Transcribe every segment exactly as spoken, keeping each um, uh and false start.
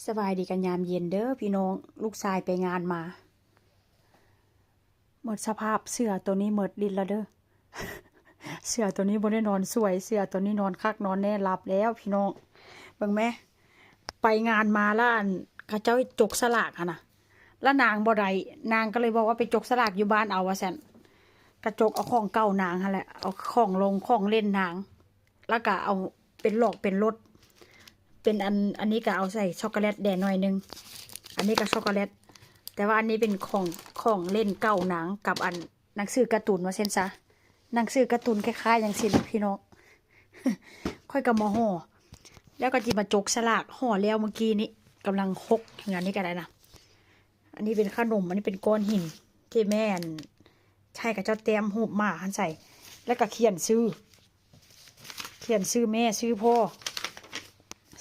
สบายดีกันยามเย็นเด้อพี่น้อง ลูกชายไปงานมา หมดสภาพ เสื้อตัวนี้หมดฤทธิ์แล้วเด้อ เสื้อตัวนี้บ่ได้นอนสวย เสื้อตัวนี้นอนคักนอนแน่ หลับแล้วพี่น้อง เบิ่งแม่ ไปงานมาแล้วอัน เขาเจ้าจกสลากหั่นน่ะ แล้วนางบ่ได้ นางก็เลยบอกว่าไปจกสลากอยู่บ้านเอาว่าซั่น กะจกเอาของเก่านางหั่นแหละ เอาของลงของเล่นนาง แล้วก็เอาเป็นหลอกเป็นรถ เป็นอัน อันนี้ก็เอาใส่ช็อกโกแลตแด่หน่อยหนึ่ง อันนี้ก็ช็อกโกแลต แต่ว่าอันนี้เป็นของ ของเล่นเก่านางกับอันหนังสือการ์ตูนว่าซั่นซะ หนังสือการ์ตูนคล้ายๆ จั่งซี้ล่ะพี่น้อง ข้อยก็มาห่อ แล้วก็จิมาจกสลาก ห่อแล้วเมื่อกี้นี้ กำลังหก งานนี้ก็ได้นะ อันนี้เป็นขนม อันนี้เป็นก้อนหิน ที่แม่อัน ใช่ เขาเจ้าแต้มรูปหมาหั่นใส่ แล้วก็เขียนชื่อ เขียนชื่อแม่ ชื่อพ่อ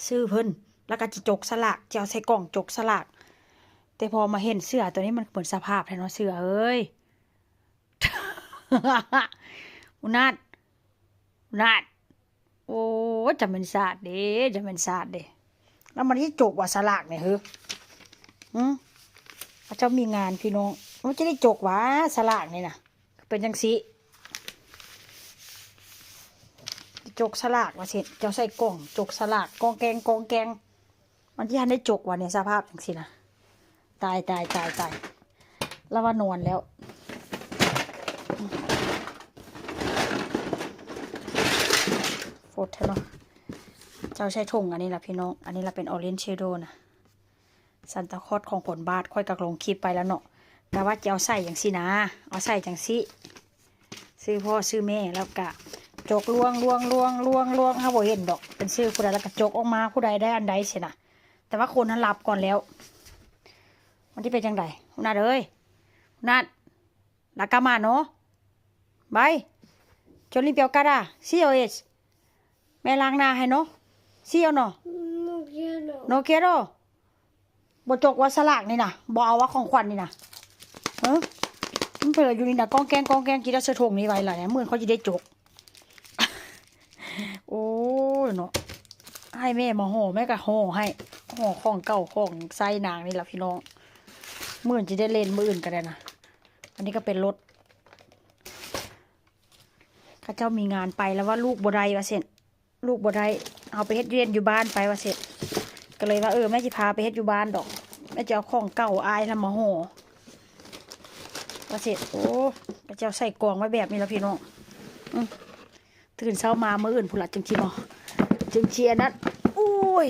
ชื่อเพิ่น แล้วก็จิจกสลาก จะเอาใส่กล่องจกสลาก แต่พอมาเห็นเสื้อตัวนี้มันเหมือนสภาพแท้เนาะ เสื้อเอ้ย อุนาด อุนาด โอ้ย จะแม่นสาดเด้ จะแม่นสาดเด้ แล้วมันสิจกว่าสลากนี่หือ หึ เขาเจ้ามีงานพี่น้อง มันจะได้จกว่าสลากนี่นะ เป็นจั่งซี้ จกสลากว่าซั่น เจ้าใส่กล่องจกสลาก กองแกง กองแกง มันสิทันได้จกว่าเนี่ย สภาพจั่งซี้นะ ตาย ตาย ตาย ตาย แล้วว่านอนแล้ว โฟดแท้เนาะ เจ้าใส่ถุงอันนี้ล่ะพี่น้อง อันนี้ล่ะเป็น Orange Shadow นะ ซานตาคลอสของขวัญบาท ข้อยก็ลงคลิปไปแล้วเนาะ แต่ว่าจะเอาใส่จั่งซี้นะ เอาใส่จั่งซี้ ชื่อพ่อชื่อแม่ แล้วก็จกลวง ลวง ลวง ลวง ลวง เฮาบ่เห็นดอก เป็นชื่อผู้ใด แล้วก็จกออกมา ผู้ใดได้อันใดซี้นะ แต่ว่าคนนั้นหลับก่อนแล้ว มันสิเป็นจั่งใด นัดเอ้ย นัด ลากามาโน บาย จอลิมเปียวกาดา ซีโอเอส แม่ล้างหน้าให้เนาะ ซีโอโน No quiero. โนเกโร บ่จกว่าสลากนี่นะ บ่เอาว่าของขวัญนี่นะ เออ มันเผลออยู่นี่นะ กองแกง กองแกง กินแล้วเสื้อถุงนี้ไว้ล่ะเนี่ย มื้อเขาจะได้จก โอ้ยเนาะ ให้แม่มาห่อ แม่ก็ห่อให้ ห่อของเก่าของใส่นางนี่ล่ะพี่น้อง มื้ออื่นจะได้เล่น มื้ออื่นก็ได้นะ อันนี้ก็เป็นรถ เขาเจ้ามีงานไปแล้วว่าลูกบ่ได้ว่าซั่น ลูกบ่ได้ เอาไปเฮ็ดเวียกอยู่บ้านไปว่าซั่น ก็เลยว่า เออ แม่สิพาไปเฮ็ดอยู่บ้านดอก แม่จะเอาของเก่าอ้ายแล้วมาห่อ ว่าซั่น โอ้ เขาเจ้าใส่กล่องไว้แบบนี้แล้วพี่น้อง อืม ตื่นเช้ามามื้ออื่นพุ้นละจึงสิมา จึงสิอันนั้น โอ้ย